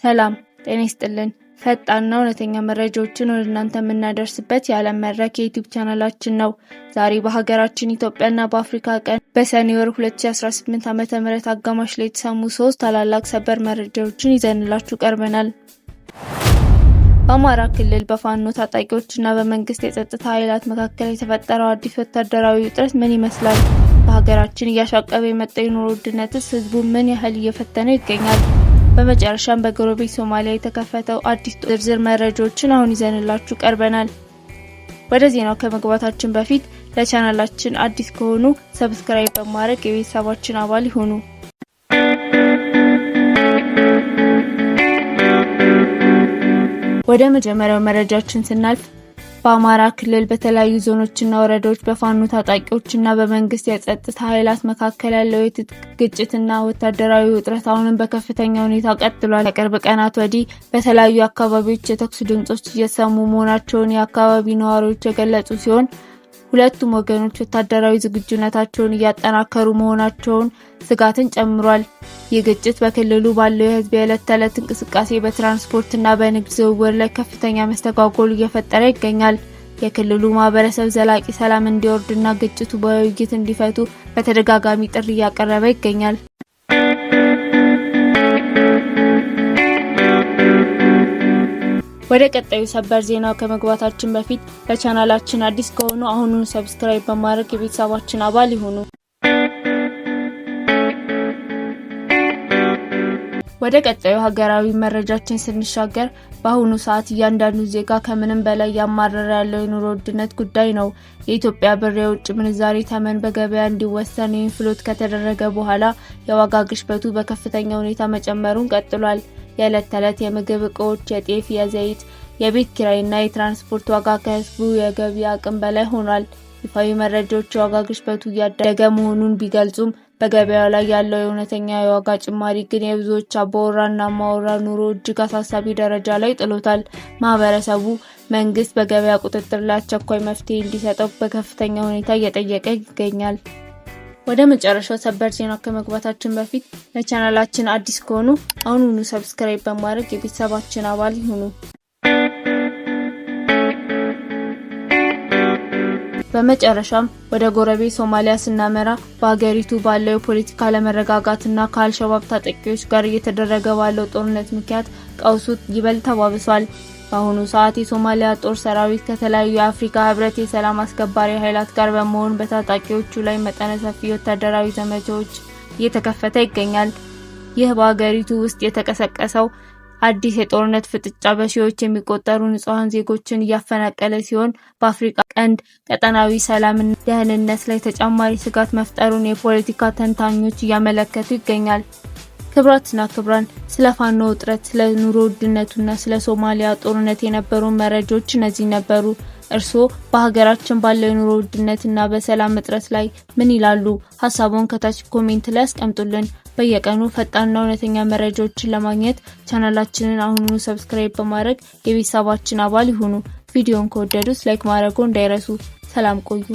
ሰላም ጤና ይስጥልን። ፈጣንና እውነተኛ መረጃዎችን ወደ እናንተ የምናደርስበት የዓለም መድረክ የዩቲዩብ ቻናላችን ነው። ዛሬ በሀገራችን ኢትዮጵያና በአፍሪካ ቀንድ በሰኔ ወር 2018 ዓ.ም አጋማሽ ላይ የተሰሙ ሶስት ታላላቅ ሰበር መረጃዎችን ይዘንላችሁ ቀርበናል። በአማራ ክልል በፋኖ ታጣቂዎችና በመንግስት የጸጥታ ኃይላት መካከል የተፈጠረው አዲስ ወታደራዊ ውጥረት ምን ይመስላል? በሀገራችን እያሻቀበ የመጣው የኑሮ ውድነትስ ህዝቡ ምን ያህል እየፈተነው ይገኛል? በመጨረሻም በጎረቤት ሶማሊያ የተከፈተው አዲስ ዝርዝር መረጃዎችን አሁን ይዘንላችሁ ቀርበናል። ወደ ዜናው ከመግባታችን በፊት ለቻናላችን አዲስ ከሆኑ subscribe በማድረግ የቤተሰባችን አባል ይሁኑ። ወደ መጀመሪያው መረጃችን ስናልፍ በአማራ ክልል በተለያዩ ዞኖችና ወረዳዎች በፋኖ ታጣቂዎችና በመንግስት የጸጥታ ኃይላት መካከል ያለው የትጥቅ ግጭትና ወታደራዊ ውጥረት አሁንም በከፍተኛ ሁኔታ ቀጥሏል። ከቅርብ ቀናት ወዲህ በተለያዩ አካባቢዎች የተኩስ ድምጾች እየተሰሙ መሆናቸውን የአካባቢ ነዋሪዎች የገለጹ ሲሆን፣ ሁለቱም ወገኖች ወታደራዊ ዝግጁነታቸውን እያጠናከሩ መሆናቸውን ስጋትን ጨምሯል። ይህ ግጭት በክልሉ ባለው የህዝብ የዕለት ተዕለት እንቅስቃሴ፣ በትራንስፖርትና በንግድ ዝውውር ላይ ከፍተኛ መስተጓጎል እየፈጠረ ይገኛል። የክልሉ ማህበረሰብ ዘላቂ ሰላም እንዲወርድና ግጭቱ በውይይት እንዲፈቱ በተደጋጋሚ ጥሪ እያቀረበ ይገኛል። ወደ ቀጣዩ ሰበር ዜና ከመግባታችን በፊት ለቻናላችን አዲስ ከሆኑ አሁኑን subscribe በማድረግ የቤተሰባችን አባል ይሁኑ። ወደ ቀጣዩ ሀገራዊ መረጃችን ስንሻገር በአሁኑ ሰዓት እያንዳንዱ ዜጋ ከምንም በላይ እያማረረ ያለው የኑሮ ውድነት ጉዳይ ነው። የኢትዮጵያ ብር የውጭ ምንዛሬ ተመን በገበያ እንዲወሰን ወይም float ከተደረገ በኋላ የዋጋ ግሽበቱ በከፍተኛ ሁኔታ መጨመሩን ቀጥሏል። የዕለት ተዕለት የምግብ ዕቃዎች፣ የጤፍ፣ የዘይት፣ የቤት ኪራይና የትራንስፖርት ዋጋ ከህዝቡ የገቢ አቅም በላይ ሆኗል። ይፋዊ መረጃዎች የዋጋ ግሽበቱ እያደገ መሆኑን ቢገልጹም፣ በገበያው ላይ ያለው የእውነተኛ የዋጋ ጭማሪ ግን የብዙዎች አባወራና እማወራ ኑሮ እጅግ አሳሳቢ ደረጃ ላይ ጥሎታል። ማህበረሰቡ መንግስት በገበያ ቁጥጥር ላይ አስቸኳይ መፍትሄ እንዲሰጠው በከፍተኛ ሁኔታ እየጠየቀ ይገኛል። ወደ መጨረሻው ሰበር ዜና ከመግባታችን በፊት ለቻናላችን አዲስ ከሆኑ አሁኑኑ subscribe በማድረግ የቤተሰባችን አባል ይሁኑ። በመጨረሻም ወደ ጎረቤት ሶማሊያ ስናመራ በሀገሪቱ ባለው የፖለቲካ አለመረጋጋትና ከአልሸባብ ታጣቂዎች ጋር እየተደረገ ባለው ጦርነት ምክንያት ቀውሱ ይበልጥ ተባብሷል። በአሁኑ ሰዓት የሶማሊያ ጦር ሰራዊት ከተለያዩ የአፍሪካ ህብረት የሰላም አስከባሪ ኃይላት ጋር በመሆን በታጣቂዎቹ ላይ መጠነ ሰፊ ወታደራዊ ዘመቻዎች እየተከፈተ ይገኛል። ይህ በሀገሪቱ ውስጥ የተቀሰቀሰው አዲስ የጦርነት ፍጥጫ በሺዎች የሚቆጠሩ ንጹሐን ዜጎችን እያፈናቀለ ሲሆን፣ በአፍሪካ ቀንድ ቀጠናዊ ሰላምና ደህንነት ላይ ተጨማሪ ስጋት መፍጠሩን የፖለቲካ ተንታኞች እያመለከቱ ይገኛል። ክቡራትና ክቡራን፣ ስለ ፋኖ ውጥረት፣ ስለ ኑሮ ውድነቱና ስለ ሶማሊያ ጦርነት የነበሩ መረጃዎች እነዚህ ነበሩ። እርስዎ በሀገራችን ባለው የኑሮ ውድነትና በሰላም እጥረት ላይ ምን ይላሉ? ሀሳቡን ከታች comment ላይ አስቀምጡልን። በየቀኑ ፈጣንና እውነተኛ መረጃዎችን ለማግኘት ቻናላችንን አሁኑኑ subscribe በማድረግ የቤተሰባችን አባል ይሁኑ። ቪዲዮን ከወደዱት like ማድረጎ እንዳይረሱ። ሰላም ቆዩ።